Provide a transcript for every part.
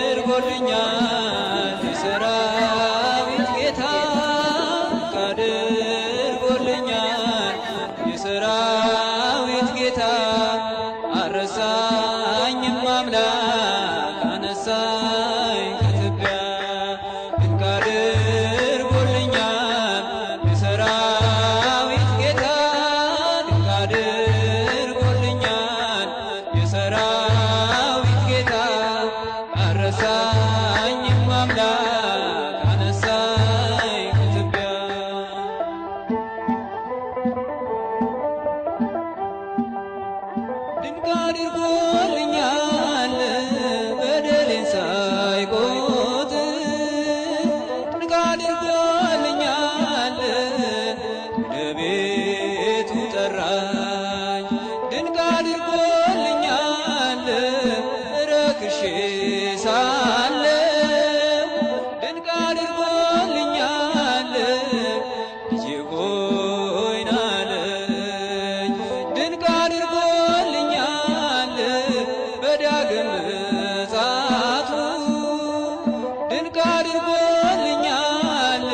አድርጎልኛል የሰራዊት ጌታ፣ ድንቅ አድርጎልኛል የሰራዊት ጌታ። አልረሳኝም አምላክ፣ አነሳኝ ከትቢያ። ድንቅ አድርጎልኛል የሰራዊት ጌታ፣ ድንቅ አድርጎልኛል የሰራዊት ጌታ። አልረሳኝም አምላክ፣ አነሳኝ ከትቢያ። ድንቅ አድርጎልኛል በደሌን ሳይቆጥር፣ ድንቅ አድርጎልኛል ወደ ቤቱ ጠራኝ። ድንቅ አድርጎልኛል ረክሼ ሳለሁ፣ ድንቅ አድርጎልኛል ልጄ ሆይ ና አለኝ። ድንቅ አድርጎልኛል በዳግም ምጽአቱ፣ ድንቅ አድርጎልኛል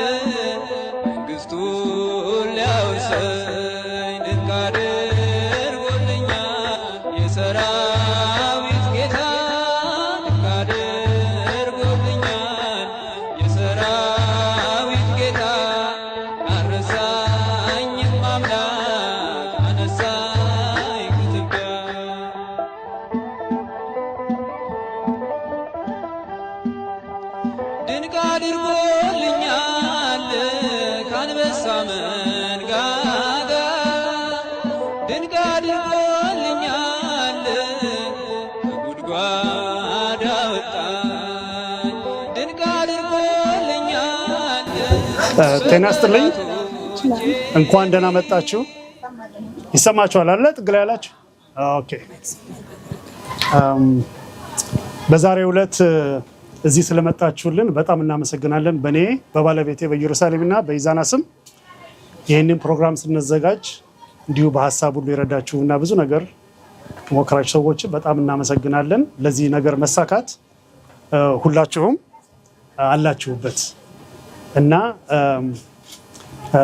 መንግስቱን ሊያወርሰኝ። ድንቅ አድርጎልኛል የሰራዊት ጌታ፣ ድንቅ አድርጎልኛል የሰራዊት ጌታ። አልረሳኝም አምላክ፣ አነሳኝ ከትቢያ። ድንቅ አድርጎልኛል ከአንበሳ መንጋጋ፣ ድንቅ አድርጎልኛል ከጉድጓድ አወጣኝ። ድንቅ አድርጎልኛል። ጤና ይስጥልኝ። እንኳን ደህና መጣችሁ። ይሰማችኋል አለ ጥግ ላይ ያላችሁ? Okay። በዛሬው ዕለት እዚህ ስለመጣችሁልን በጣም እናመሰግናለን። በእኔ፣ በባለቤቴ በኢየሩሳሌም እና በኢዛና ስም ይህንን ፕሮግራም ስናዘጋጅ እንዲሁ በሀሳብ ሁሉ የረዳችሁ እና ብዙ ነገር የሞከራችሁ ሰዎች በጣም እናመሰግናለን። ለዚህ ነገር መሳካት ሁላችሁም አላችሁበት እና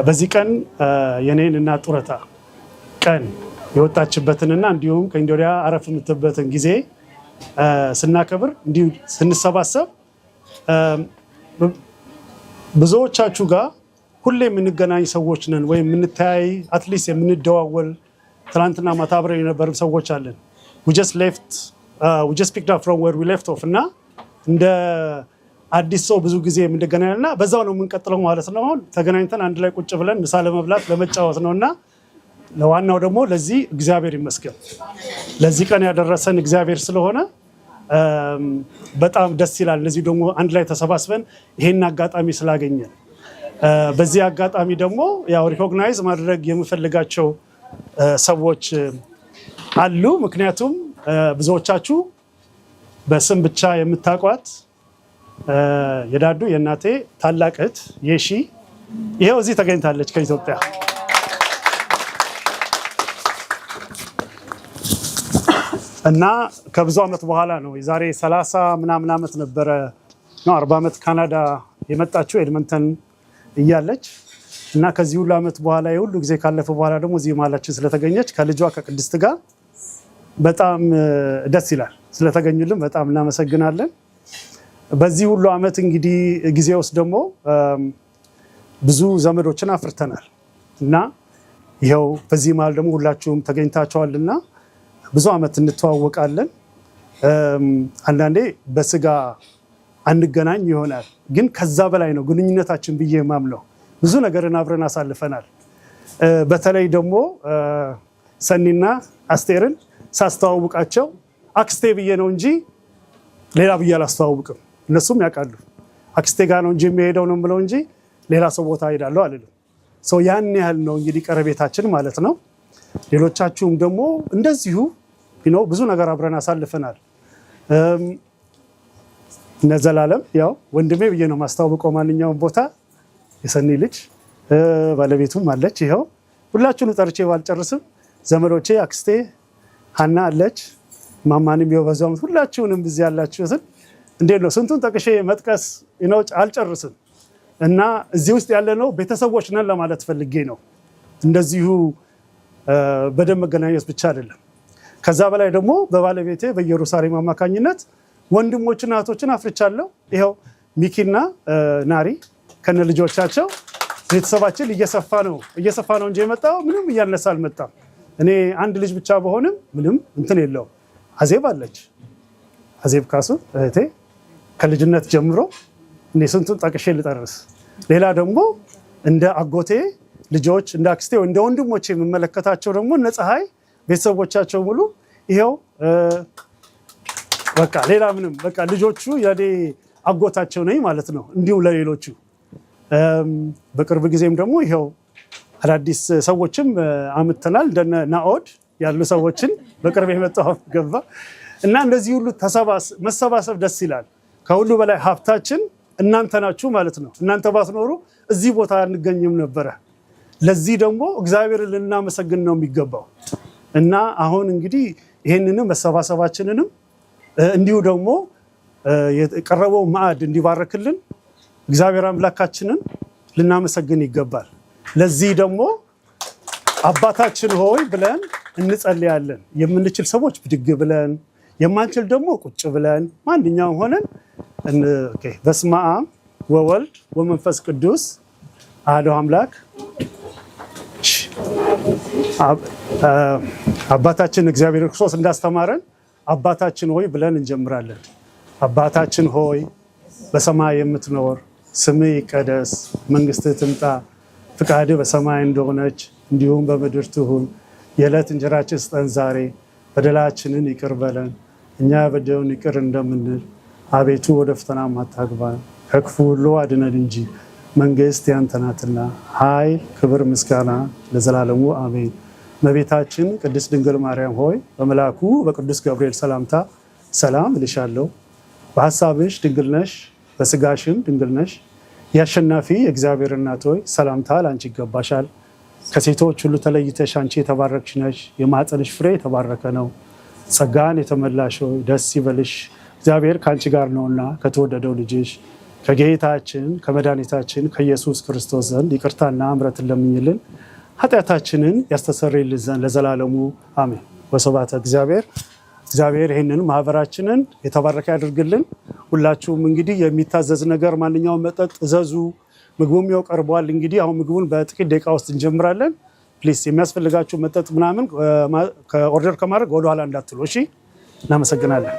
በዚህ ቀን የኔን እናት ጡረታ ቀን የወጣችበትንና እንዲሁም ከእንግዲህ አረፍ የምትልበትን ጊዜ ስናከብር፣ እንዲሁ ስንሰባሰብ፣ ብዙዎቻችሁ ጋር ሁሌ የምንገናኝ ሰዎች ነን ወይም የምንተያይ፣ at least የምንደዋወል፣ ትናንትና ማታ አብረን የነበርን ሰዎች አለን። We just picked up from where we left off እና እንደ አዲስ ሰው ብዙ ጊዜ የምንገናኝ እና በዛው ነው የምንቀጥለው ማለት ነው። አሁን ተገናኝተን አንድ ላይ ቁጭ ብለን ምሳ ለመብላት፣ ለመጫወት ነው እና ለዋናው ደግሞ ለዚህ እግዚአብሔር ይመስገን። ለዚህ ቀን ያደረሰን እግዚአብሔር ስለሆነ በጣም ደስ ይላል። እነዚህ ደግሞ አንድ ላይ ተሰባስበን ይሄን አጋጣሚ ስላገኘን፣ በዚህ አጋጣሚ ደግሞ ያው recognize ማድረግ የምፈልጋቸው ሰዎች አሉ። ምክንያቱም ብዙዎቻችሁ በስም ብቻ የምታውቋት የዳዱ የእናቴ ታላቅ እህት የሺ ይሄው እዚህ ተገኝታለች ከኢትዮጵያ። እና ከብዙ ዓመት በኋላ ነው፣ የዛሬ 30 ምናምን ዓመት ነበረ ነው፣ 40 ዓመት ካናዳ የመጣችው ኤድመንተን እያለች። እና ከዚህ ሁሉ ዓመት በኋላ፣ የሁሉ ጊዜ ካለፈ በኋላ ደግሞ እዚህ መሀላችን ስለተገኘች ከልጇ ከቅድስት ጋር በጣም ደስ ይላል። ስለተገኙልን በጣም እናመሰግናለን። በዚህ ሁሉ ዓመት እንግዲህ ጊዜ ውስጥ ደግሞ ብዙ ዘመዶችን አፍርተናል እና ይኸው በዚህ መሀል ደግሞ ሁላችሁም ተገኝታችኋልና ብዙ ዓመት እንተዋወቃለን። አንዳንዴ በስጋ አንገናኝ ይሆናል፣ ግን ከዛ በላይ ነው ግንኙነታችን ብዬ የማምነው። ብዙ ነገርን አብረን አሳልፈናል። በተለይ ደግሞ ሰኒና አስቴርን ሳስተዋውቃቸው አክስቴ ብዬ ነው እንጂ ሌላ ብዬ አላስተዋውቅም። እነሱም ያውቃሉ። አክስቴ ጋር ነው እንጂ የሚሄደው ነው ብለው እንጂ ሌላ ሰው ቦታ ሄዳለሁ አልልም። So ያን ያህል ነው እንግዲህ ቀረቤታችን ማለት ነው። ሌሎቻችሁም ደግሞ እንደዚሁ ብዙ ነገር አብረን አሳልፈናል። እነ ዘላለም ያው ወንድሜ ብዬ ነው ማስተዋውቀው ማንኛውም ቦታ፣ የሰኒ ልጅ ባለቤቱም አለች። ይኸው ሁላችሁን ጠርቼ ባልጨርስም ዘመዶቼ አክስቴ ሀና አለች፣ ማማንም ይኸው በዛው ሁላችሁንም እዚህ ያላችሁትን እንዴት ነው ስንቱን ጠቅሼ መጥቀስ ነው አልጨርስም። እና እዚህ ውስጥ ያለነው ቤተሰቦች ነን ለማለት ፈልጌ ነው። እንደዚሁ በደም መገናኘት ብቻ አይደለም። ከዛ በላይ ደግሞ በባለቤቴ በኢየሩሳሌም አማካኝነት ወንድሞችና እህቶችን አፍርቻለሁ። ይኸው ሚኪና ናሪ ከነ ልጆቻቸው ቤተሰባችን እየሰፋ ነው እንጂ የመጣው ምንም እያነሰ አልመጣም። እኔ አንድ ልጅ ብቻ በሆንም ምንም እንትን የለውም። አዜብ አለች፣ አዜብ ካሱ እህቴ ከልጅነት ጀምሮ እኔ ስንቱን ጠቅሼ ልጨርስ። ሌላ ደግሞ እንደ አጎቴ ልጆች፣ እንደ አክስቴ፣ እንደ ወንድሞቼ የምመለከታቸው ደግሞ እነ ፀሐይ ቤተሰቦቻቸው ሙሉ ይኸው በቃ ሌላ ምንም በቃ ልጆቹ የኔ አጎታቸው ነኝ ማለት ነው። እንዲሁም ለሌሎቹ በቅርብ ጊዜም ደግሞ ይኸው አዳዲስ ሰዎችም አምጥተናል። እንደነ ናኦድ ያሉ ሰዎችን በቅርብ የመጣው ገባ እና እንደዚህ ሁሉ መሰባሰብ ደስ ይላል። ከሁሉ በላይ ሀብታችን እናንተ ናችሁ ማለት ነው። እናንተ ባትኖሩ እዚህ ቦታ አንገኝም ነበረ። ለዚህ ደግሞ እግዚአብሔርን ልናመሰግን ነው የሚገባው። እና አሁን እንግዲህ ይህንንም መሰባሰባችንንም እንዲሁ ደግሞ የቀረበው ማዕድ እንዲባርክልን እግዚአብሔር አምላካችንን ልናመሰግን ይገባል። ለዚህ ደግሞ አባታችን ሆይ ብለን እንጸልያለን። የምንችል ሰዎች ብድግ ብለን፣ የማንችል ደግሞ ቁጭ ብለን ማንኛውም ሆነን። Okay። በስመ አብ ወወልድ ወመንፈስ ቅዱስ አሐዱ አምላክ። አባታችን እግዚአብሔር ክርስቶስ እንዳስተማረን አባታችን ሆይ ብለን እንጀምራለን። አባታችን ሆይ፣ በሰማይ የምትኖር፣ ስምህ ይቀደስ፣ መንግስትህ ትምጣ፣ ፍቃድህ በሰማይ እንደሆነች እንዲሁም በምድር ትሁን። የዕለት እንጀራችንን ስጠን ዛሬ፣ በደላችንን ይቅር በለን እኛ የበደሉንን ይቅር እንደምንል፣ አቤቱ ወደ ፈተና አታግባን፣ ከክፉ ሁሉ አድነን እንጂ መንግስት ያንተ ናትና፣ ኃይል፣ ክብር፣ ምስጋና ለዘላለሙ አሜን። እመቤታችን ቅድስት ድንግል ማርያም ሆይ፣ በመልአኩ በቅዱስ ገብርኤል ሰላምታ ሰላም እልሻለሁ። በሀሳብሽ ድንግል ነሽ፣ በስጋሽም ድንግል ነሽ። የአሸናፊ የእግዚአብሔር እናት ሆይ፣ ሰላምታ ለአንቺ ይገባሻል። ከሴቶች ሁሉ ተለይተሽ አንቺ የተባረክሽ ነሽ፣ የማኅፀንሽ ፍሬ የተባረከ ነው። ጸጋን የተመላሽ ሆይ፣ ደስ ይበልሽ፣ እግዚአብሔር ከአንቺ ጋር ነውና ከተወደደው ልጅሽ ከጌታችን ከመድኃኒታችን ከኢየሱስ ክርስቶስ ዘንድ ይቅርታና ምሕረትን ለምኝልን ኃጢአታችንን ያስተሰርይልን ዘንድ ለዘላለሙ አሜን። ወስብሐት ለእግዚአብሔር። እግዚአብሔር ይህንን ማህበራችንን የተባረከ ያድርግልን። ሁላችሁም እንግዲህ የሚታዘዝ ነገር ማንኛውም መጠጥ እዘዙ። ምግቡም ያው ቀርቧል። እንግዲህ አሁን ምግቡን በጥቂት ደቂቃ ውስጥ እንጀምራለን። Please የሚያስፈልጋችሁ መጠጥ ምናምን ከ order ከማድረግ ወደኋላ እንዳትሉ። እሺ፣ እናመሰግናለን።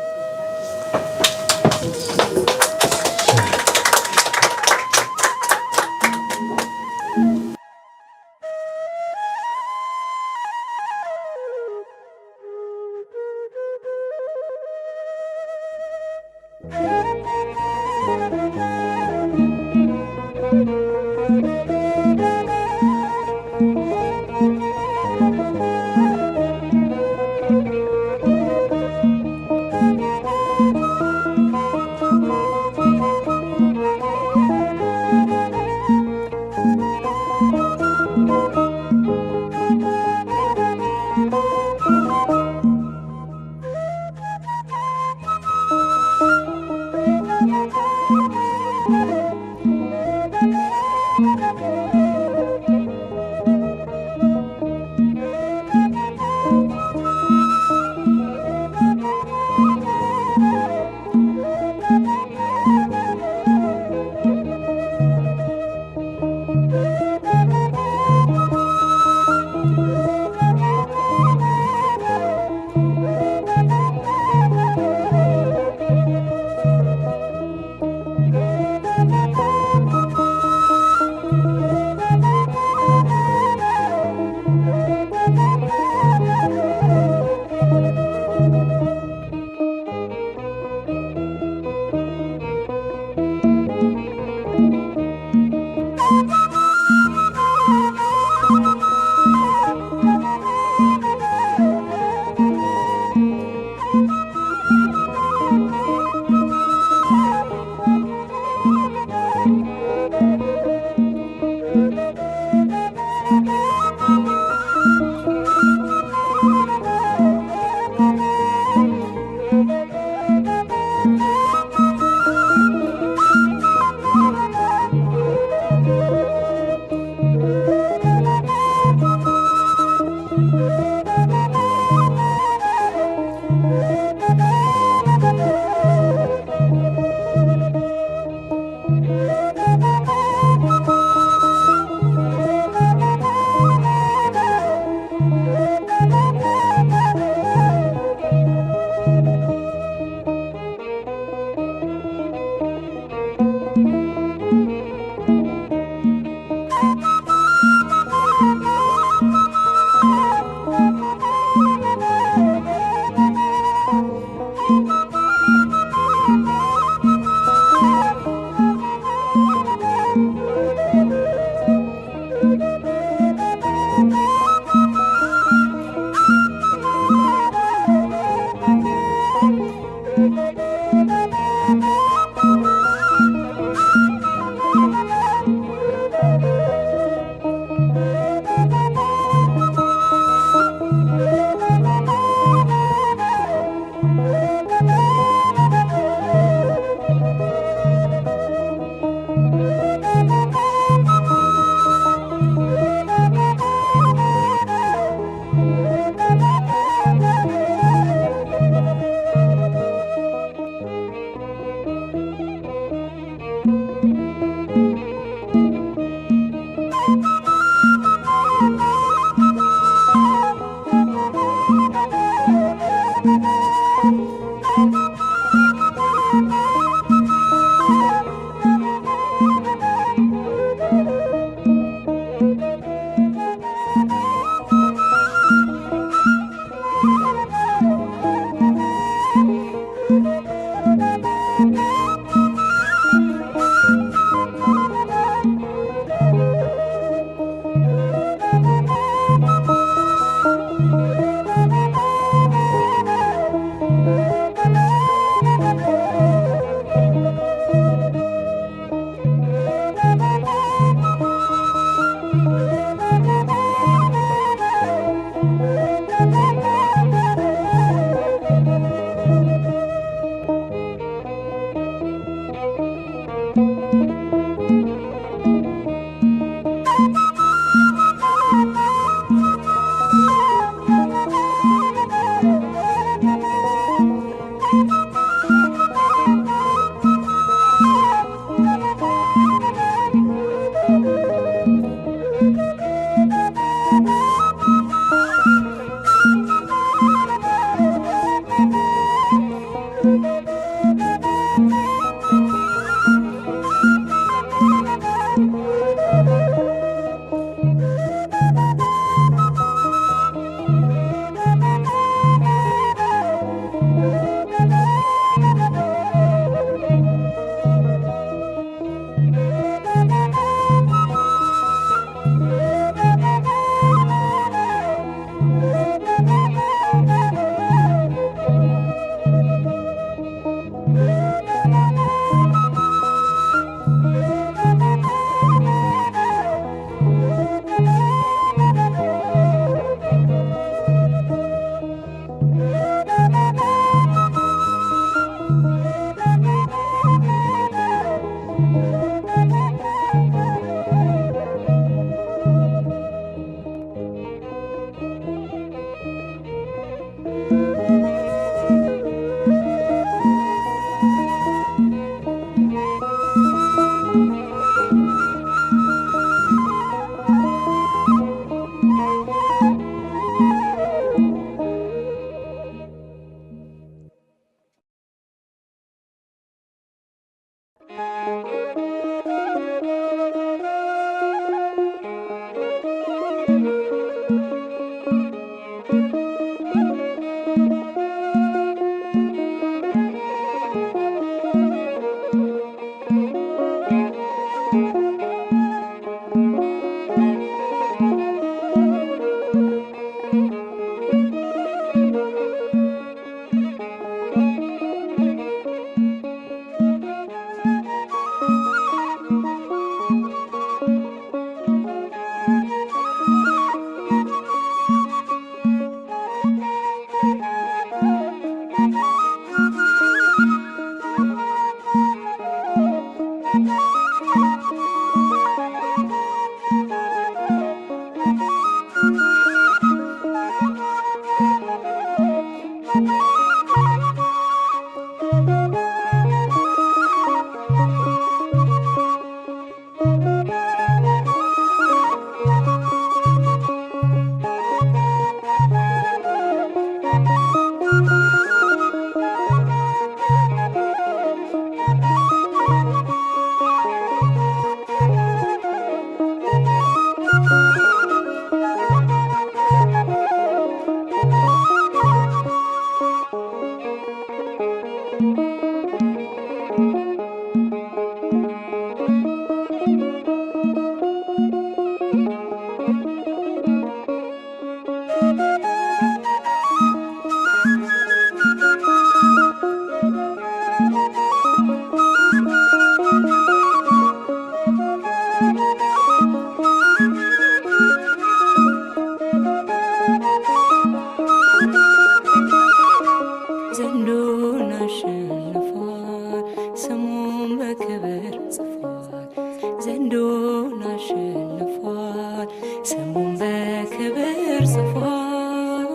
ዘንዶን አሸንፏል፣ ስሙን በክብር ጽፏል።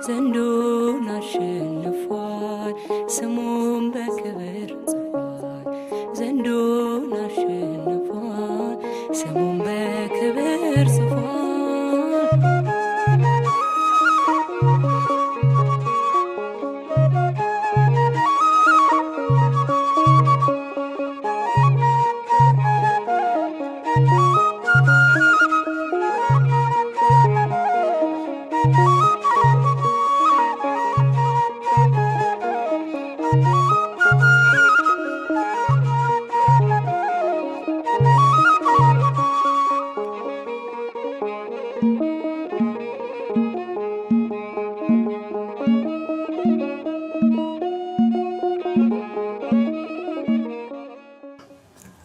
ዘንዶን አሸንፏል፣ ስሙን በክብር ጽፏል። ዘንዶን አሸንፏል፣ ስሙን በክብር ጽፏል።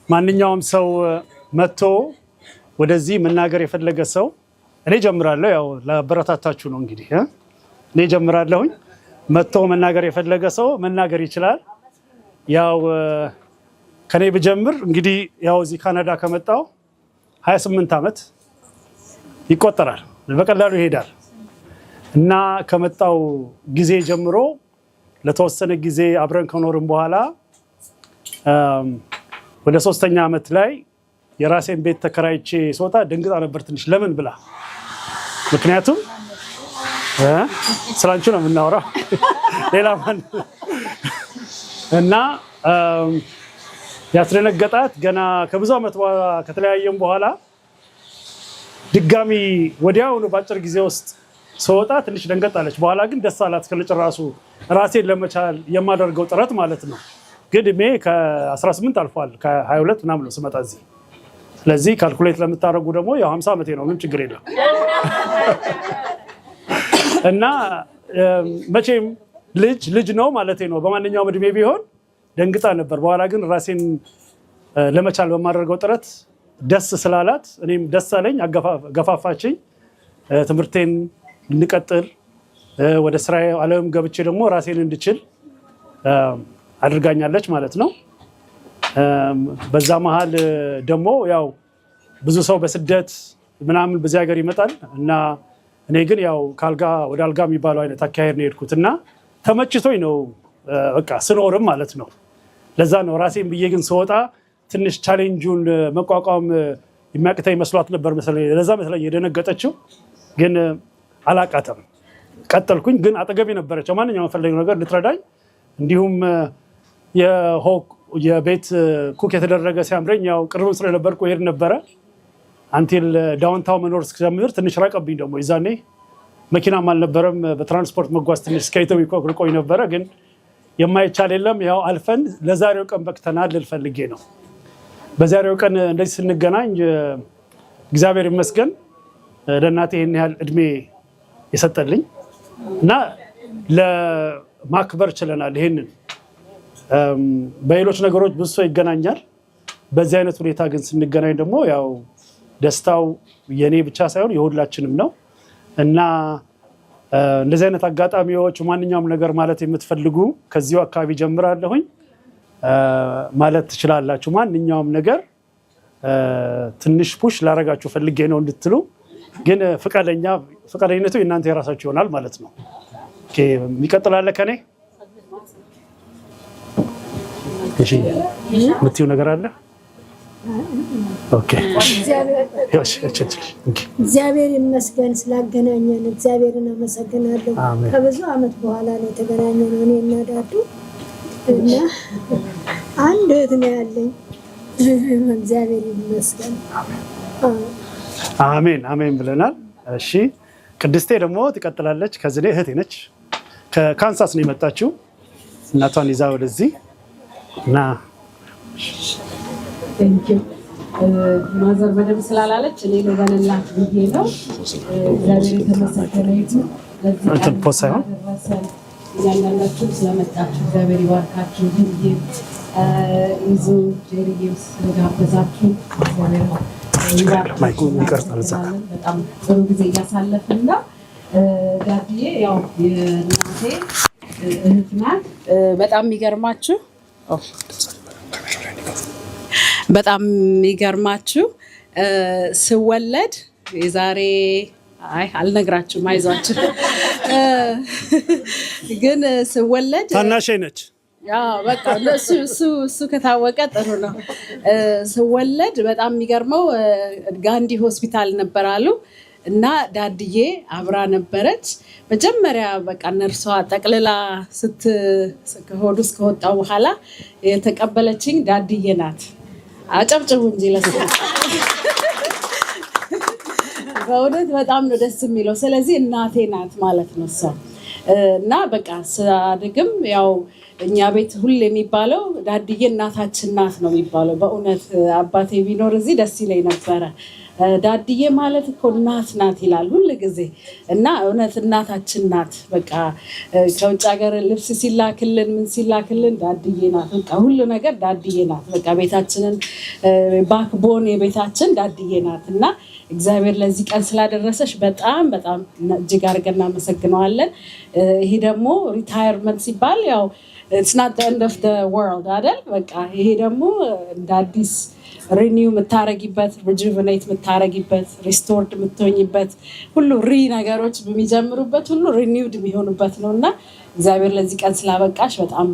ማንኛውም ሰው መጥቶ ወደዚህ መናገር የፈለገ ሰው፣ እኔ ጀምራለሁ። ያው ላበረታታችሁ ነው እንግዲህ እኔ ጀምራለሁኝ። መጥቶ መናገር የፈለገ ሰው መናገር ይችላል። ያው ከኔ ብጀምር እንግዲህ ያው እዚህ ካናዳ ከመጣሁ 28 ዓመት ይቆጠራል። በቀላሉ ይሄዳል እና ከመጣሁ ጊዜ ጀምሮ ለተወሰነ ጊዜ አብረን ከኖርን በኋላ ወደ ሶስተኛ ዓመት ላይ የራሴን ቤት ተከራይቼ ስወጣ ደንግጣ ነበር ትንሽ፣ ለምን ብላ። ምክንያቱም ስላንቺ ነው የምናወራው፣ ሌላ ማን? እና ያስደነገጣት ገና ከብዙ ዓመት በኋላ ከተለያየም በኋላ ድጋሚ ወዲያውኑ በአጭር ጊዜ ውስጥ ስወጣ ትንሽ ደንገጣለች። በኋላ ግን ደስ አላት ከነጭራሱ፣ ራሴን ለመቻል የማደርገው ጥረት ማለት ነው። ግን እድሜ ከ18 አልፏል፣ ከ22 ምናምን ነው ስመጣ እዚህ። ስለዚህ calculate ለምታደርጉ ደግሞ ያው 50 ዓመቴ ነው፣ ምንም ችግር የለም። እና መቼም ልጅ ልጅ ነው ማለቴ ነው። በማንኛውም እድሜ ቢሆን ደንግጣ ነበር። በኋላ ግን ራሴን ለመቻል በማደርገው ጥረት ደስ ስላላት እኔም ደስ አለኝ፣ ገፋፋችኝ። ትምህርቴን እንድቀጥል፣ ወደ ስራ ዓለም ገብቼ ደግሞ ራሴን እንድችል አድርጋኛለች ማለት ነው። በዛ መሀል ደግሞ ያው ብዙ ሰው በስደት ምናምን በዚህ ሀገር ይመጣል እና እኔ ግን ያው ከአልጋ ወደ አልጋ የሚባለው አይነት አካሄድ ነው የሄድኩት እና ተመችቶኝ ነው በቃ ስኖርም ማለት ነው። ለዛ ነው ራሴን ብዬ ግን ስወጣ ትንሽ challenge ኡን መቋቋም የሚያቅተኝ መስሏት ነበር መሰለኝ። ለዛ መሰለኝ የደነገጠችው፣ ግን አላቃተም። ቀጠልኩኝ። ግን አጠገቤ ነበረች፣ ማንኛውም የፈለገው ነገር ልትረዳኝ፣ እንዲሁም የቤት cook የተደረገ ሲያምረኝ ያው ቅርብም ስለነበርኩ እሄድ ነበረ። Until downtown መኖር እስክጀምር ትንሽ ራቀብኝ። ደግሞ የዛኔ መኪናም አልነበረም። በትራንስፖርት መጓዝ ትንሽ እስከ ኢትዮቢኮክ ርቆኝ ነበረ። ግን የማይቻል የለም። ያው አልፈን ለዛሬው ቀን በቅተናል ልል ፈልጌ ነው። በዛሬው ቀን እንደዚህ ስንገናኝ እግዚአብሔር ይመስገን ለእናቴ ይህን ያህል እድሜ የሰጠልኝ እና ለማክበር ችለናል። ይሄንን በሌሎች ነገሮች ብዙ ሰው ይገናኛል። በዚህ አይነት ሁኔታ ግን ስንገናኝ ደግሞ ያው ደስታው የኔ ብቻ ሳይሆን የሁላችንም ነው እና እንደዚህ አይነት አጋጣሚዎች ማንኛውም ነገር ማለት የምትፈልጉ ከዚሁ አካባቢ ጀምራለሁኝ ማለት ትችላላችሁ። ማንኛውም ነገር ትንሽ push ላረጋችሁ ፈልጌ ነው እንድትሉ፣ ግን ፈቃደኝነቱ የእናንተ የራሳችሁ ይሆናል ማለት ነው። Okay፣ የሚቀጥል አለ ከኔ? እሺ፣ የምትይው ነገር አለ? Okay። እሺ፣ እሺ፣ እሺ። እግዚአብሔር ይመስገን ስላገናኘን፣ እግዚአብሔርን አመሰግናለሁ። አሜን። ከብዙ ዓመት በኋላ ነው የተገናኘነው እኔ እና ዳዱ፣ እና አንድ እህት ነው ያለኝ። እግዚአብሔር ይመስገን። አዎ። አሜን አሜን ብለናል። እሺ፣ ቅድስቴ ደግሞ ትቀጥላለች። ከዚህ ላይ እህቴ ነች። ከካንሳስ ነው የመጣችው እናቷን ይዛ ወደዚህ እና Thank you። Mother በደንብ ስላላለች እኔ ልበልላት ብዬ ነው። እግዚአብሔር የተመሰገነ ይሁን። ለዚህ ቀን እንትን post ሳይሆን ስላደረሰን፣ እያንዳንዳችሁ ስለመጣችሁ እግዚአብሔር ይባርካችሁ። ይህም ይዞ ጄሪዬም ስለጋበዛችሁ እግዚአብሔር ይባርካችሁ። Mic ኡ ይቀርጻል እዛ ጋር። በጣም ጥሩ ጊዜ እያሳለፍን ነው። ዳድዬ ያው የእናቴ እህት ናት። በጣም የሚገርማችሁ ስወለድ የዛሬ፣ አይ አልነግራችሁም፣ አይዟችሁ። ግን ስወለድ ታናሼ ነች። አዎ፣ በቃ እሱ ከታወቀ ጥሩ ነው። ስወለድ በጣም የሚገርመው ጋንዲ ሆስፒታል ነበር አሉ እና ዳድዬ አብራ ነበረች። መጀመሪያ በቃ ነርሷ ጠቅልላ ከሆዱ ውስጥ ከወጣው በኋላ የተቀበለችኝ ዳድዬ ናት። አጨብጭቡ እንጂ ለሱ። በእውነት በጣም ነው ደስ የሚለው። ስለዚህ እናቴ ናት ማለት ነው እሷ። እና በቃ ሳድግም ያው እኛ ቤት ሁሌ የሚባለው ዳድዬ እናታችን ናት ነው የሚባለው። በእውነት አባቴ ቢኖር እዚህ ደስ ይለኝ ነበረ። ዳድዬ ማለት እኮ እናት ናት ይላል ሁል ጊዜ፣ እና እውነት እናታችን ናት። በቃ ከውጭ ሀገር ልብስ ሲላክልን፣ ምን ሲላክልን ዳድዬ ናት። በቃ ሁሉ ነገር ዳድዬ ናት። በቃ ቤታችንን backbone የቤታችን ዳድዬ ናት፣ እና እግዚአብሔር ለዚህ ቀን ስላደረሰሽ በጣም በጣም እጅግ አድርገን እናመሰግነዋለን። ይሄ ደግሞ retirement ሲባል ያው it's not the end of the world አይደል? በቃ ይሄ ደግሞ እንደ አዲስ renew የምታረጊበት፣ rejuvenate የምታረጊበት፣ restored የምትሆኝበት፣ ሁሉ ነገሮች የሚጀምሩበት፣ ሁሉ renewed የሚሆኑበት ነው፣ እና እግዚአብሔር ለዚህ ቀን ስላበቃሽ በጣም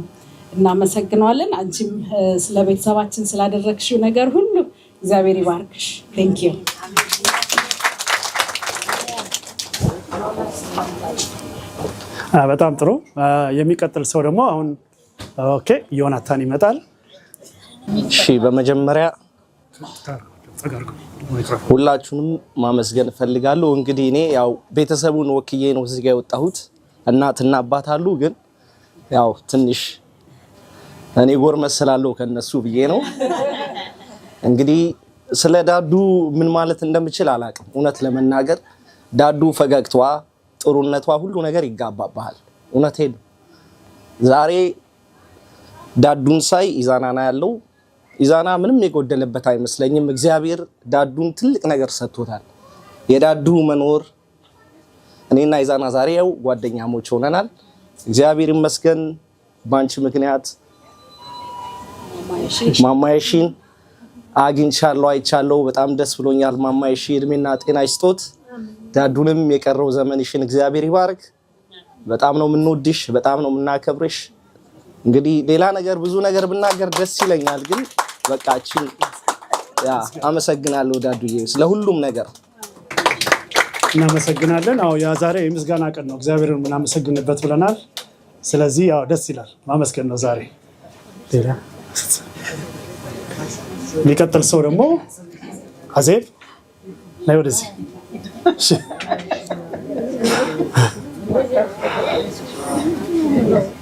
እናመሰግነዋለን። አንቺም ስለ ቤተሰባችን ስላደረግሽው ነገር ሁሉ እግዚአብሔር ይባርክሽ። Thank you። በጣም ጥሩ። የሚቀጥል ሰው ደግሞ አሁን okay ዮናታን ይመጣል። እሺ፣ በመጀመሪያ ሁላችሁንም ማመስገን እፈልጋለሁ። እንግዲህ እኔ ያው ቤተሰቡን ወክዬ ነው እዚህ ጋር የወጣሁት። እናትና አባት አሉ፣ ግን ያው ትንሽ እኔ ጎርመስ ስላለሁ ከነሱ ብዬ ነው። እንግዲህ ስለ ዳዱ ምን ማለት እንደምችል አላውቅም። እውነት ለመናገር ዳዱ ፈገግታዋ፣ ጥሩነቷ፣ ሁሉ ነገር ይጋባባሃል። እውነቴን ነው። ዛሬ ዳዱን ሳይ ኢዛናና ያለው ኢዛና ምንም የጎደለበት አይመስለኝም። እግዚአብሔር ዳዱን ትልቅ ነገር ሰጥቶታል። የዳዱ መኖር እኔና ኢዛና ዛሬ ያው ጓደኛሞች ሆነናል። እግዚአብሔር ይመስገን። ባንቺ ምክንያት ማማየሺን አግኝቻለሁ፣ አይቻለሁ። በጣም ደስ ብሎኛል። ማማየሺ እድሜና ጤና ይስጦት። ዳዱንም የቀረው ዘመንሽን እግዚአብሔር ይባርክ። በጣም ነው የምንወድሽ፣ በጣም ነው የምናከብርሽ። እንግዲህ ሌላ ነገር ብዙ ነገር ብናገር ደስ ይለኛል፣ ግን በቃ እቺን yeah አመሰግናለሁ ዳዱዬ ስለ ሁሉም ነገር። እናመሰግናለን። አዎ፣ ያ ዛሬ የምስጋና ቀን ነው፣ እግዚአብሔርን የምናመሰግንበት ብለናል። ስለዚህ ያው ደስ ይላል፣ ማመስገን ነው ዛሬ። ሌላ የሚቀጥል ሰው ደግሞ አዜብ ነይ ወደዚህ። እሺ።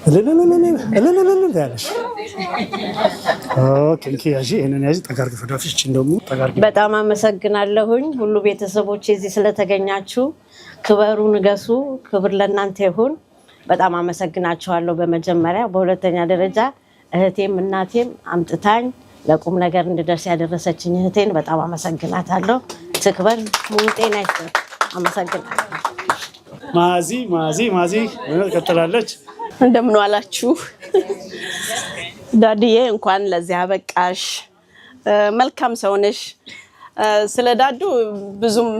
እልልልልል እልልልልል ያለሽ። Okay፣ እንኪ ያዢ፣ ይሄንን ያዢ፣ ጠጋ አድርጊ ወደ አፍሽ፣ ይህቺን ደግሞ ጠጋ አድርጊ። በጣም አመሰግናለሁኝ ሁሉ ቤተሰቦች እዚህ ስለተገኛችሁ። ክበሩ፣ ንገሱ። ክብር ለእናንተ ይሁን። በጣም አመሰግናችኋለሁ በመጀመሪያ። በሁለተኛ ደረጃ እህቴም እናቴም አምጥታኝ ለቁም ነገር እንድደርስ ያደረሰችኝ እህቴን በጣም አመሰግናታለሁ። ትክበር፣ ሙሉ ጤና ይስጥ። አመሰግናለሁ። ማዚ ማዚ ማዚ ትቀጥላለች። እንደምን ዋላችሁ? ዳድዬ እንኳን ለዚህ አበቃሽ። መልካም ሰው ነሽ። ስለ ዳዱ ብዙም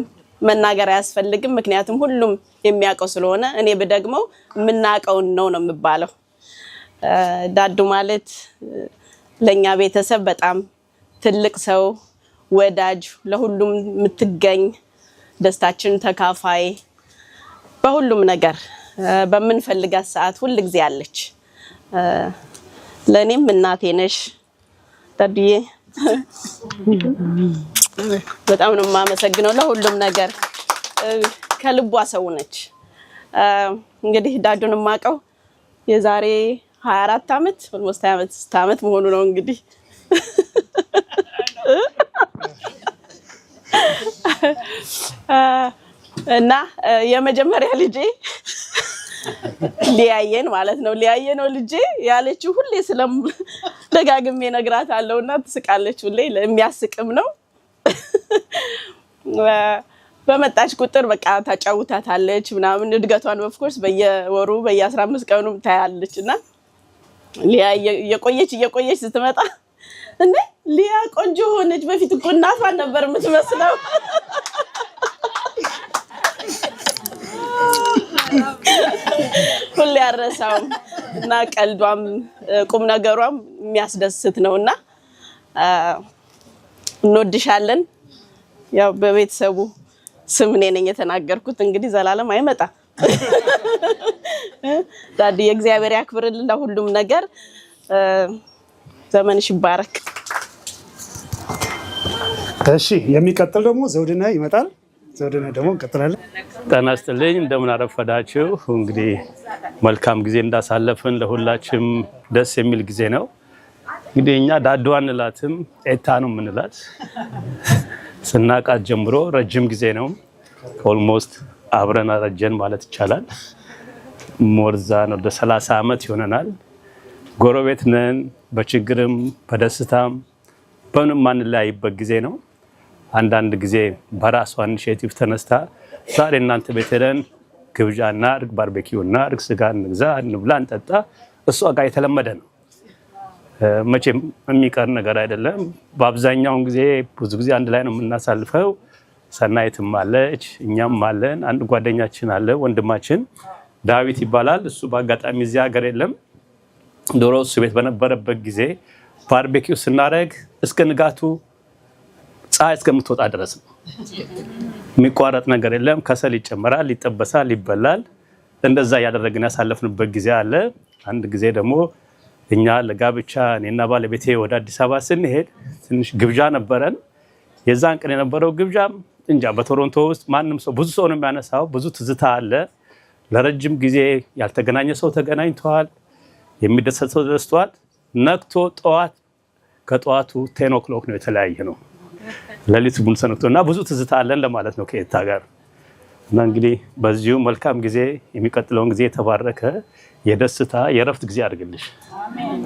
መናገር አያስፈልግም፣ ምክንያቱም ሁሉም የሚያውቀው ስለሆነ እኔ ብደግመው የምናውቀውን ነው ነው የምባለው። ዳዱ ማለት ለእኛ ቤተሰብ በጣም ትልቅ ሰው፣ ወዳጅ፣ ለሁሉም የምትገኝ፣ ደስታችን ተካፋይ፣ በሁሉም ነገር በምንፈልጋት ሰዓት ሁል ጊዜ አለች። ለእኔም እናቴ ነሽ ዳዱዬ። በጣም ነው የማመሰግነው ለሁሉም ነገር። ከልቧ ሰው ነች። እንግዲህ ዳዱን የማውቀው የዛሬ 24 ዓመት፣ almost 25 ዓመት መሆኑ ነው እንግዲህ። እና የመጀመሪያ ልጄ ሊያየን ማለት ነው፣ ሊያየ ነው ልጄ ያለችው። ሁሌ ስለም ደጋግሜ እነግራታለሁ እና ትስቃለች ሁሌ። የሚያስቅም ነው። በመጣች ቁጥር በቃ ታጫውታታለች ምናምን እድገቷን። Of course በየወሩ፣ በየ15 ቀኑ ታያለች። እና ሊያ እየቆየች እየቆየች ስትመጣ እንዴ ሊያ ቆንጆ ሆነች፣ በፊት እኮ እናቷን ነበር የምትመስለው። ሁሌ አልረሳውም። እና ቀልዷም ቁም ነገሯም የሚያስደስት ነው እና እንወድሻለን። ያው በቤተሰቡ ስም እኔ ነኝ የተናገርኩት። እንግዲህ ዘላለም አይመጣ። ዳዲ እግዚአብሔር ያክብርልን ለሁሉም ነገር። ዘመንሽ ይባረክ። እሺ፣ የሚቀጥል ደግሞ ዘውድነህ ይመጣል። ዘውድነህ ደግሞ እንቀጥላለን። ጤና ይስጥልኝ፣ እንደምን አረፈዳችሁ። እንግዲህ መልካም ጊዜ እንዳሳለፍን ለሁላችንም ደስ የሚል ጊዜ ነው። እንግዲህ እኛ ዳዱ አንላትም፣ ኤታ ነው የምንላት። ስናቃት ጀምሮ ረጅም ጊዜ ነው። Almost አብረን አረጀን ማለት ይቻላል። More than ወደ 30 ዓመት ይሆነናል። ጎረቤት ነን። በችግርም በደስታም በምንም ማንለያይበት ጊዜ ነው። አንዳንድ ጊዜ በራሷ initiative ተነስታ ዛሬ እናንተ ቤት ሄደን ግብዣ እናድርግ፣ barbecue እናድርግ፣ ስጋ እንግዛ፣ እንብላ፣ እንጠጣ፣ እሷ ጋር የተለመደ ነው። መቼም የሚቀር ነገር አይደለም። በአብዛኛውን ጊዜ ብዙ ጊዜ አንድ ላይ ነው የምናሳልፈው። ሰናይትም አለች፣ እኛም አለን። አንድ ጓደኛችን አለ፣ ወንድማችን ዳዊት ይባላል። እሱ በአጋጣሚ እዚህ ሀገር የለም። ድሮ እሱ ቤት በነበረበት ጊዜ barbecue ስናደርግ እስከ ንጋቱ ፀሐይ እስከምትወጣ ድረስ ነው። የሚቋረጥ ነገር የለም። ከሰል ይጨመራል፣ ይጠበሳል፣ ይበላል። እንደዛ እያደረግን ያሳለፍንበት ጊዜ አለ። አንድ ጊዜ ደግሞ እኛ ለጋብቻ እኔና ባለቤቴ ወደ አዲስ አበባ ስንሄድ ትንሽ ግብዣ ነበረን። የዛን ቀን የነበረው ግብዣ እንጃ በቶሮንቶ ውስጥ ማንም ሰው፣ ብዙ ሰው ነው የሚያነሳው። ብዙ ትዝታ አለ። ለረጅም ጊዜ ያልተገናኘ ሰው ተገናኝተዋል። የሚደሰት ሰው ተደስቷል። ነግቶ ጠዋት ከጠዋቱ 10 o'clock ነው የተለያየነው። ሌሊቱ ሙሉ ሰነግቶ እና ብዙ ትዝታ አለን ለማለት ነው ከኤታ ጋር። እና እንግዲህ በዚሁ መልካም ጊዜ፣ የሚቀጥለውን ጊዜ የተባረከ የደስታ የእረፍት ጊዜ አድርግልሽ።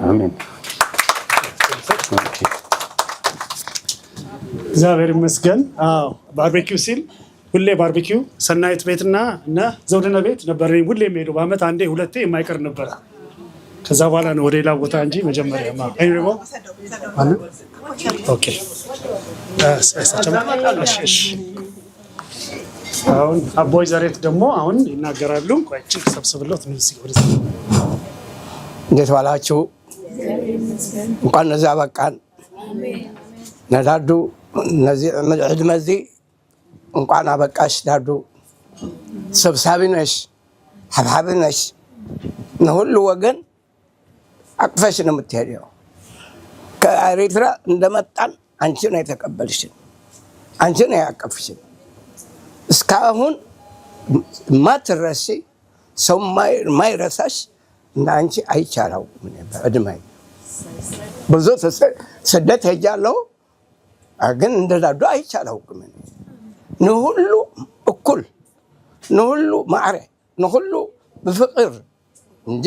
አሜን። እግዚአብሔር ይመስገን። አዎ፣ barbecue ሲል ሁሌ barbecue ሰናይት ቤትና እነ ዘውድነህ ቤት ነበር እኔ ሁሌ የሚሄደው። በአመት አንዴ ሁለቴ የማይቀር ነበረ። ከዛ በኋላ ነው ወደ ሌላ ቦታ እንጂ መጀመሪያ ደግሞ። Okay፣ እሺ። አሁን አቦይ ዘሬት ደግሞ አሁን ይናገራሉ። ቆይ ሰብስብለት። እንዴት ዋላችሁ? እንኳን ነዚ አበቃን። ነዳዱ ነዚ ዕድመ እዚ እንኳን አበቃሽ ዳዱ። ሰብሳቢ ነሽ፣ ሓብሓቢ ነሽ። ንሁሉ ወገን አቅፈሽ ነው የምትሄደው። ከኤርትራ እንደመጣን አንቺ ነው የተቀበልሽን፣ አንቺ ነው ያቀፍሽን። እስካሁን ማትረሲ ሰው ማይረሳሽ እንደ አንቺ አይቼ አላውቅም። በዕድሜ ብዙ ስደት ሄጃለሁ፣ ግን እንደ ዳዱ አይቼ አላውቅም። ንሁሉ እኩል፣ ንሁሉ ማዕረ፣ ንሁሉ ብፍቅር እንጂ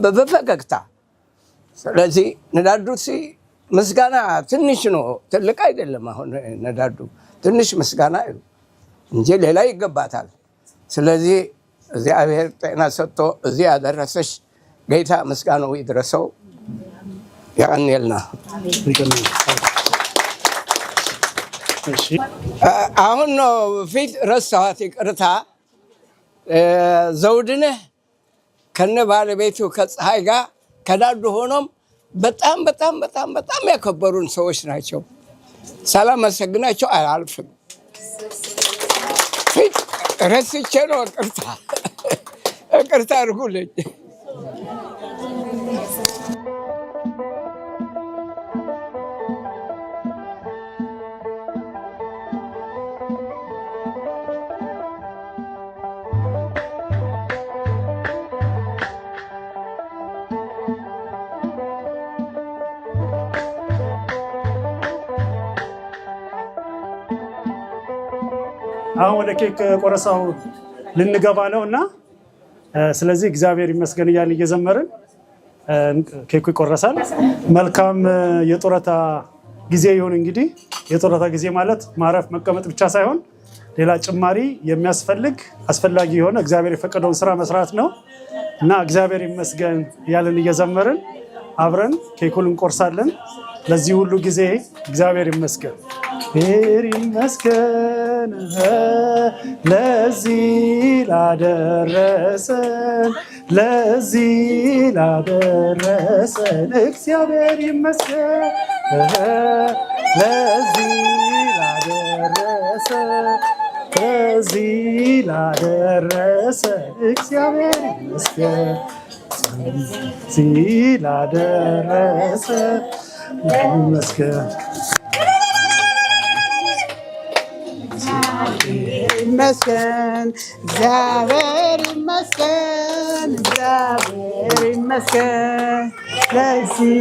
በፈገግታ። ስለዚህ ንዳዱ ምስጋና ትንሽ ነው፣ ትልቅ አይደለም። አሁን ነዳዱ ትንሽ ምስጋና እዩ እንጂ ሌላ ይገባታል። ስለዚህ እግዚአብሔር ጤና ሰጥቶ እዚህ ያደረሰሽ ጌታ ምስጋናው ይድረሰው። ያቀንየልና። አሁን ነው ፊት ረሳኋት፣ ይቅርታ። ዘውድነህ ከነ ባለቤቱ ከፀሐይ ጋር ከዳዱ ሆኖም በጣም በጣም በጣም በጣም ያከበሩን ሰዎች ናቸው። ሳላመሰግናቸው አላልፍም። ፊት ረስቼ ነው። ይቅርታ ይቅርታ አድርጉልኝ። አሁን ወደ ኬክ ቆረሳው ልንገባ ነው እና ስለዚህ እግዚአብሔር ይመስገን እያልን እየዘመርን ኬኩ ይቆረሳል። መልካም የጡረታ ጊዜ ይሁን። እንግዲህ የጡረታ ጊዜ ማለት ማረፍ መቀመጥ ብቻ ሳይሆን ሌላ ጭማሪ የሚያስፈልግ አስፈላጊ የሆነ እግዚአብሔር የፈቀደውን ስራ መስራት ነው እና እግዚአብሔር ይመስገን እያልን እየዘመርን አብረን ኬኩን እንቆርሳለን። ለዚህ ሁሉ ጊዜ እግዚአብሔር ይመስገን፣ እግዚአብሔር ይመስገን ለዚህ ላደረሰን፣ ለዚህ ላደረሰን እግዚአብሔር ይመስገን ለዚህ ላደረሰን፣ ለዚህ ላደረሰን እግዚአብሔር ይመስገን፣ ለዚህ ላደረሰን ይመስገን። ይመስገን፣ እግዚአብሔር ይመስገን፣ እግዚአብሔር ይመስገን ለዚህ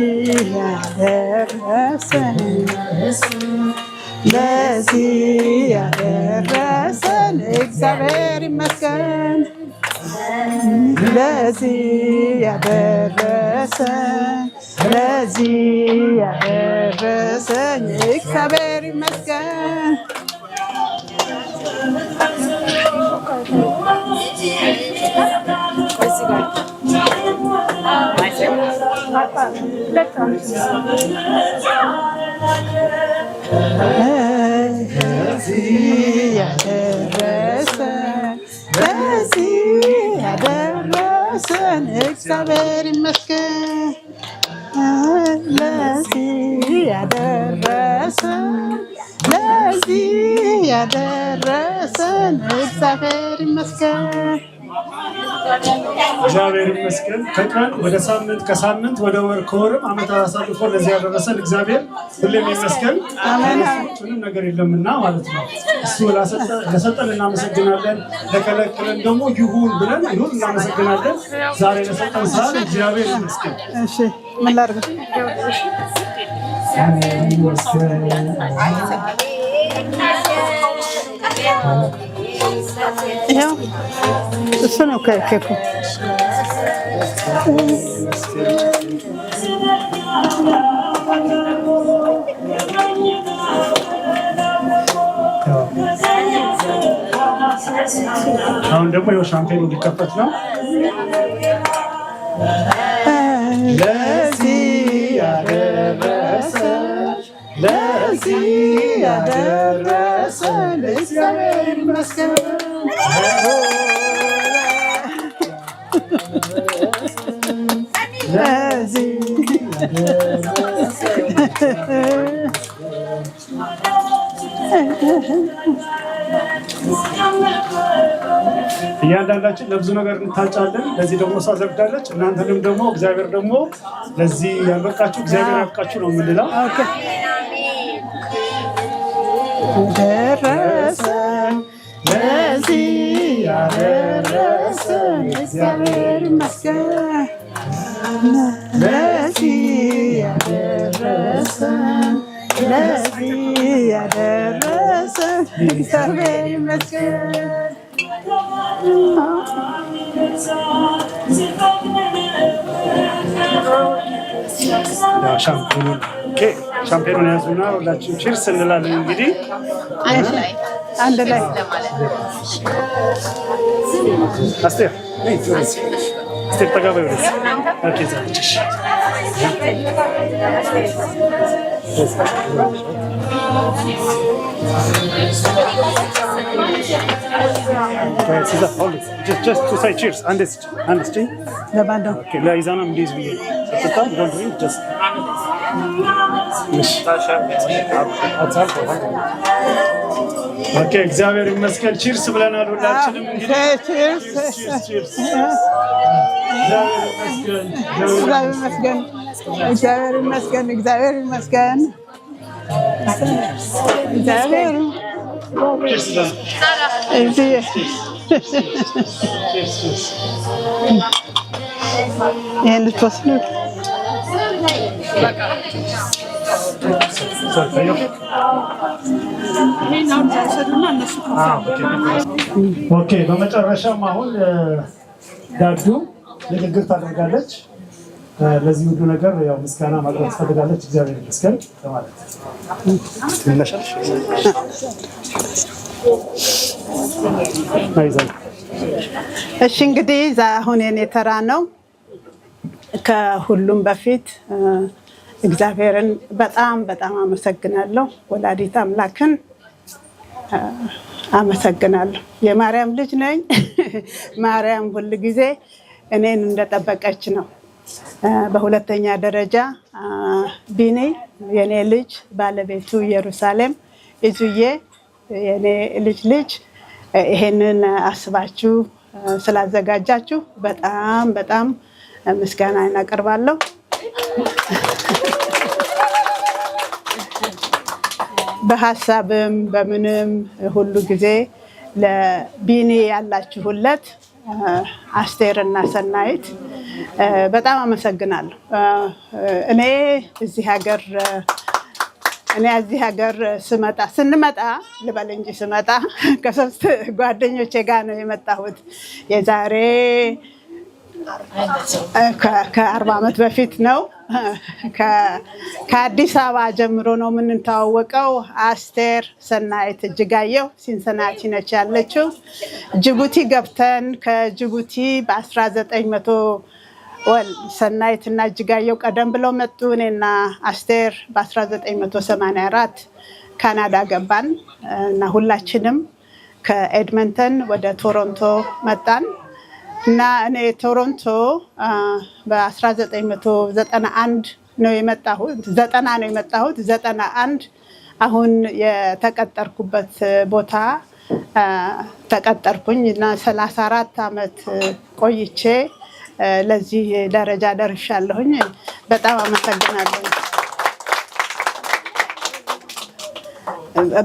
ያደረሰን፣ ለዚህ ያደረሰን እግዚአብሔር ይመስገን፣ ለዚህ ያደረሰን፣ ለዚህ ያደረሰን እግዚአብሔር ይመስገን። ለዚህ ያደረሰን፣ ለዚህ ያደረሰን እግዚአብሔር ይመስገን። ለዚህ ያደረሰን፣ ለዚህ ያደረሰን እግዚአብሔር ይመስገን። እግዚአብሔር ይመስገን። ከቀን ወደ ሳምንት፣ ከሳምንት ወደ ወር፣ ከወርም ዓመታት አሳልፎ ለዚህ ያደረሰን እግዚአብሔር ሁሌም ይመስገን። ምንም ነገር የለምና ማለት ነው። እሱ ለሰጠን እናመሰግናለን። ለከለከለን ደግሞ ይሁን ብለን ይሁን እናመሰግናለን። ዛሬ ለሰጠን ሰዓት እግዚአብሔር ይመስገን። እሺ፣ ምን ላድርግ? ይኸው እሱ ነው ኬኩ። አሁን ደግሞ ይኸው ሻምፔኑ ሊከፈት ነው። ለዚህ ያደረሰን፣ ለዚህ ያደረሰን እግዚአብሔር ይመስገን። ለዚህ እያንዳንዳችን ለብዙ ነገር እንታጫለን። ለዚህ ደግሞ እሷ ዘግዳለች። እናንተንም ደግሞ እግዚአብሔር ደግሞ ለዚህ ያበቃችሁ እግዚአብሔር ያብቃችሁ ነው የምንለው። ደረሰን፣ ለዚህ ያደረሰን እግዚአብሔር ይመስገን። ለዚህ ያደረሰን፣ ለዚህ ያደረሰን እግዚአብሔር ይመስገን። ያው ሻምፔኑን፣ okay፣ ሻምፔኑን ያዙና ሁላችን cheers እንላለን እንግዲህ። አንድ ላይ። አስቴር ነይ፣ ወደዚህ። አስቴር ጠጋ በይ ወደዚህ። Okay፣ እዛ ነች። እሺ። Right, Caesar, hold it. Just to say cheers. አንዴ ስጪ፣ አንዴ ስጪ። ለማን ነው? Okay, ለኢዛናም እንዲይዝ ብዬ ነው። አትጠጣም? Don't drink, just እሺ። አታልፎ። Okay፣ እግዚአብሔር ይመስገን። Cheers ብለናል ሁላችንም። እንግዲህ Cheers. Cheers። እግዚአብሔር ይመስገን። እግዚአብሔር ይመስገን። እግዚአብሔር ይመስገን። እግዚአብሔር ይመስገን። እግዚአብሔር Cheers እዚህ Cheers, cheers. ይሄን ልትወስዱ Sorry, are you okay? Okay፣ በመጨረሻም አሁን ዳዱ ንግግር ታደርጋለች። ለዚህ ሁሉ ነገር ያው ምስጋና ማቅረብ ትፈልጋለች። እግዚአብሔር ይመስገን ለማለት ትነሻለሽ። አይዞህ። እሺ፣ እንግዲህ አሁን የኔ ተራ ነው። ከሁሉም በፊት እግዚአብሔርን በጣም በጣም አመሰግናለሁ። ወላዲት አምላክን አመሰግናለሁ። የማርያም ልጅ ነኝ። ማርያም ሁል ጊዜ እኔን እንደጠበቀች ነው። በሁለተኛ ደረጃ ቢኒ የኔ ልጅ፣ ባለቤቱ ኢየሩሳሌም እዙዬ የኔ ልጅ ልጅ፣ ይሄንን አስባችሁ ስላዘጋጃችሁ በጣም በጣም ምስጋና አቀርባለሁ። በሀሳብም በምንም ሁሉ ጊዜ ለቢኒ ያላችሁለት አስቴርና ሰናይት በጣም አመሰግናለሁ። እኔ እዚህ ሀገር ስመጣ፣ ስንመጣ ልበል እንጂ፣ ስመጣ ከሶስት ጓደኞቼ ጋር ነው የመጣሁት። የዛሬ ከ40 ዓመት በፊት ነው። ከአዲስ አበባ ጀምሮ ነው የምንተዋወቀው። አስቴር፣ ሰናይት እጅጋየሁ ሲንሰናቲ ነች ያለችው። ጅቡቲ ገብተን ከጅቡቲ በ1900 well ሰናይት እና እጅጋየሁ ቀደም ብለው መጡ። እኔና አስቴር በ1984 ካናዳ ገባን እና ሁላችንም ከኤድመንተን ወደ ቶሮንቶ መጣን እና እኔ ቶሮንቶ በ1991 ነው የመጣሁት። 90 ነው የመጣሁት። 91 አሁን የተቀጠርኩበት ቦታ ተቀጠርኩኝ እና 34 ዓመት ቆይቼ ለዚህ ደረጃ ደርሻለሁኝ። በጣም አመሰግናለሁ።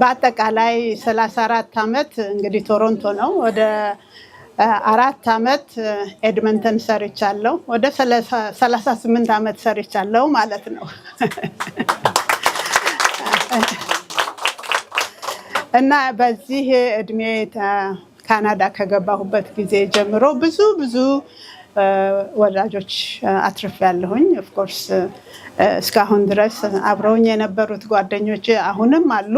በአጠቃላይ 34 ዓመት እንግዲህ ቶሮንቶ ነው። ወደ 4 ዓመት ኤድመንተን ሰርቻለሁ። ወደ 38 ዓመት ሰርቻለሁ ማለት ነው። እና በዚህ እድሜ ካናዳ ከገባሁበት ጊዜ ጀምሮ ብዙ ብዙ ወዳጆች አትርፌያለሁኝ። Of course እስካሁን ድረስ አብረውኝ የነበሩት ጓደኞች አሁንም አሉ።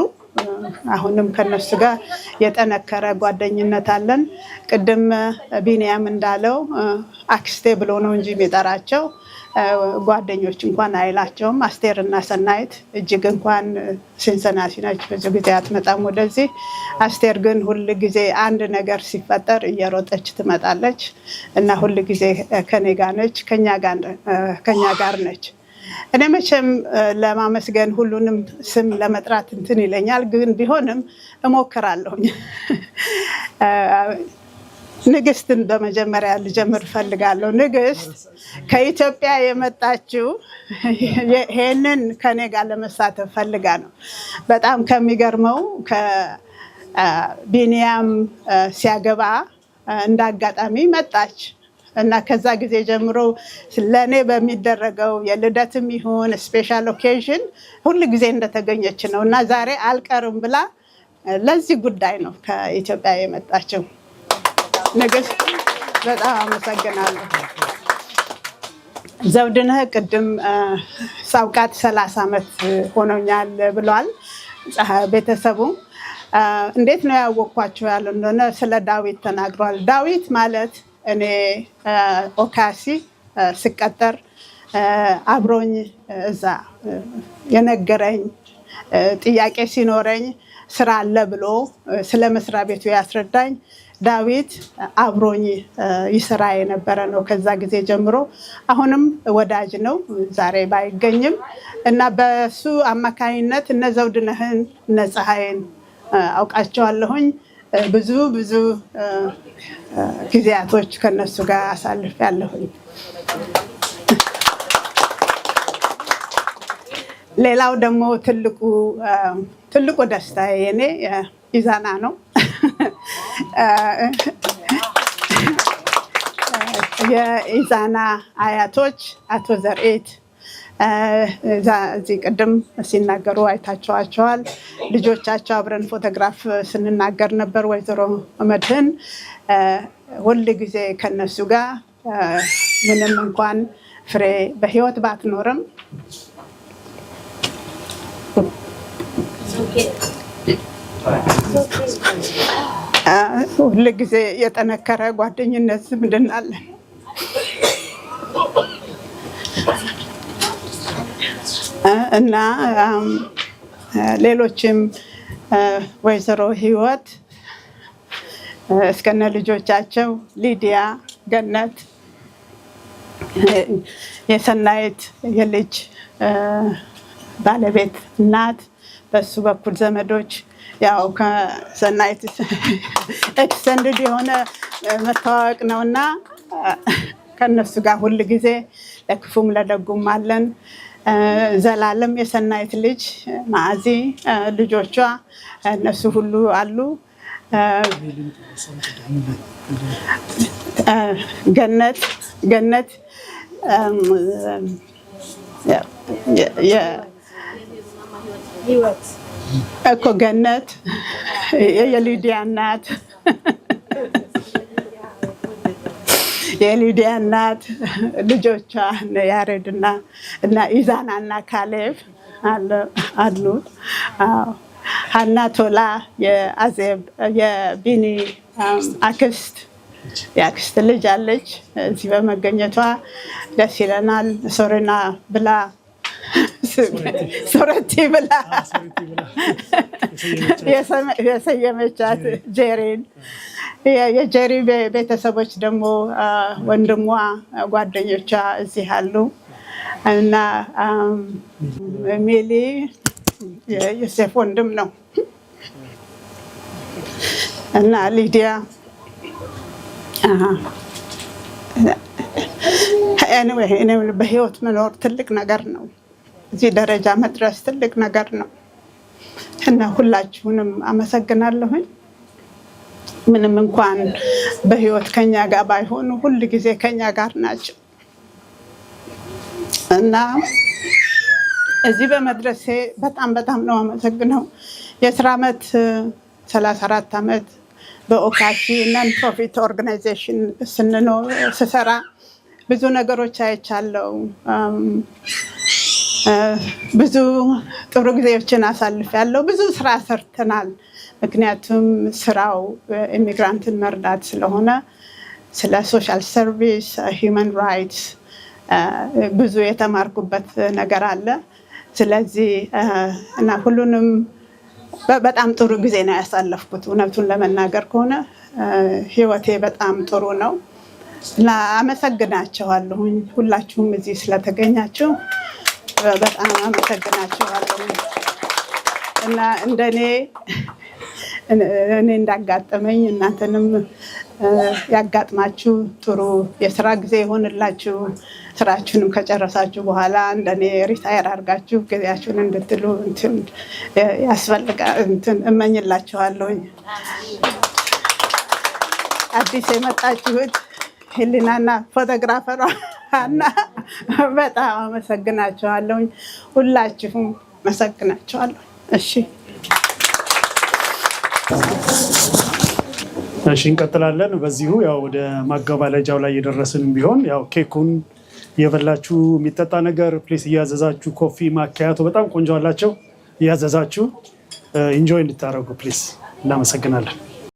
አሁንም ከነሱ ጋር የጠነከረ ጓደኝነት አለን። ቅድም ቢንያም እንዳለው አክስቴ ብሎ ነው እንጂ የሚጠራቸው ጓደኞች እንኳን አይላቸውም። አስቴር እና ሰናይት፣ እጅግ እንኳን ሲንሰናቲ ነች፣ ብዙ ጊዜ አትመጣም ወደዚህ። አስቴር ግን ሁል ጊዜ አንድ ነገር ሲፈጠር እየሮጠች ትመጣለች እና ሁል ጊዜ ከኔ ጋር ነች፣ ከኛ ጋር ነች። እኔ መቼም ለማመስገን ሁሉንም ስም ለመጥራት እንትን ይለኛል፣ ግን ቢሆንም እሞክራለሁኝ። ንግስትን በመጀመሪያ ልጀምር እፈልጋለሁ። ንግስት ከኢትዮጵያ የመጣችው ይሄንን ከኔ ጋር ለመሳተፍ ፈልጋ ነው። በጣም ከሚገርመው ከቢኒያም ሲያገባ እንደ አጋጣሚ መጣች እና ከዛ ጊዜ ጀምሮ ለእኔ በሚደረገው የልደትም ይሁን special occasion ሁል ጊዜ እንደተገኘች ነው እና ዛሬ አልቀርም ብላ ለዚህ ጉዳይ ነው ከኢትዮጵያ የመጣችው። ንግስት፣ በጣም አመሰግናለሁ። ዘውድነህ ቅድም ሳውቃት 30 ዓመት ሆኖኛል ብሏል። ቤተሰቡ እንዴት ነው ያወቅኳቸው ያለው እንደሆነ ስለ ዳዊት ተናግሯል። ዳዊት ማለት እኔ OCASI ስቀጠር አብሮኝ እዛ የነገረኝ፣ ጥያቄ ሲኖረኝ ስራ አለ ብሎ ስለ መስሪያ ቤቱ ያስረዳኝ ዳዊት አብሮኝ ይሰራ የነበረ ነው። ከዛ ጊዜ ጀምሮ አሁንም ወዳጅ ነው፣ ዛሬ ባይገኝም። እና በሱ አማካኝነት እነ ዘውድነህን፣ እነ ፀሐይን አውቃቸዋለሁኝ። ብዙ ብዙ ጊዜያቶች ከነሱ ጋር አሳልፌያለሁኝ። ሌላው ደግሞ ትልቁ ትልቁ ደስታ የኔ ኢዛና ነው። የኢዛና አያቶች አቶ ዘርኤት እዚህ ቅድም ሲናገሩ አይታቸዋቸዋል። ልጆቻቸው አብረን ፎቶግራፍ ስንናገር ነበር። ወይዘሮ መድህን ሁል ጊዜ ከነሱ ጋር፣ ምንም እንኳን ፍሬ በህይወት ባትኖርም፣ ሁል ጊዜ የጠነከረ ጓደኝነት ዝምድና አለን። እና ሌሎችም ወይዘሮ ህይወት እስከነ ልጆቻቸው፣ ሊዲያ፣ ገነት፣ የሰናይት የልጅ ባለቤት እናት፣ በሱ በኩል ዘመዶች፣ ያው ከሰናይት extended የሆነ መተዋወቅ ነው እና ከእነሱ ጋር ሁል ጊዜ ለክፉም ለደጉም አለን። ዘላለም፣ የሰናይት ልጅ ማዕዚ፣ ልጆቿ እነሱ ሁሉ አሉ። ገነት እኮ ገነት የሊዲያ እናት ልጆቿ ያሬድና እና ኢዛና እና ካሌብ አሉ። ሀና ቶላ የአዜብ፣ የቢኒ አክስት፣ የአክስት ልጅ አለች። እዚህ በመገኘቷ ደስ ይለናል። ሶሬና ብላ፣ ሶረቲ ብላ የሰየመቻት ጄሪን፣ የጄሪ ቤተሰቦች ደግሞ ወንድሟ፣ ጓደኞቿ እዚህ አሉ እና ሚሊ የዮሴፍ ወንድም ነው እና ሊዲያ። Anyway፣ በህይወት መኖር ትልቅ ነገር ነው። እዚህ ደረጃ መድረስ ትልቅ ነገር ነው እና ሁላችሁንም አመሰግናለሁኝ። ምንም እንኳን በህይወት ከኛ ጋር ባይሆኑ ሁል ጊዜ ከኛ ጋር ናቸው እና እዚህ በመድረሴ በጣም በጣም ነው አመሰግነው። የስራ ዓመት 34 ዓመት በ OCASI non profit organization ስንኖር ስሰራ ብዙ ነገሮች አይቻለው። ብዙ ጥሩ ጊዜዎችን አሳልፌያለሁ። ብዙ ስራ ሰርተናል። ምክንያቱም ስራው immigrant ን መርዳት ስለሆነ ስለ social service፣ human rights ብዙ የተማርኩበት ነገር አለ። ስለዚህ እና ሁሉንም በጣም ጥሩ ጊዜ ነው ያሳለፍኩት። እውነቱን ለመናገር ከሆነ ህይወቴ በጣም ጥሩ ነው እና አመሰግናችኋለሁኝ። ሁላችሁም እዚህ ስለተገኛችሁ በጣም አመሰግናችኋለሁኝ እና እንደኔ እኔ እንዳጋጠመኝ እናንተንም ያጋጥማችሁ፣ ጥሩ የስራ ጊዜ ይሆንላችሁ። ስራችሁንም ከጨረሳችሁ በኋላ እንደኔ retire አድርጋችሁ ጊዜያችሁን እንድትሉ እንትን ያስፈልጋል፣ እንትን እመኝላችኋለሁኝ። አዲስ የመጣችሁት ህሊናና photographer ሯ እና በጣም አመሰግናችኋለሁኝ። ሁላችሁም አመሰግናችኋለሁ። እሺ። እሺ፣ እንቀጥላለን። በዚሁ ያው ወደ ማገባደጃው ላይ የደረስንም ቢሆን ያው ኬኩን እየበላችሁ፣ የሚጠጣ ነገር please እያዘዛችሁ፣ coffee ማኪያቶ በጣም ቆንጆ አላቸው፣ እያዘዛችሁ enjoy እንድታደርጉ please። እናመሰግናለን።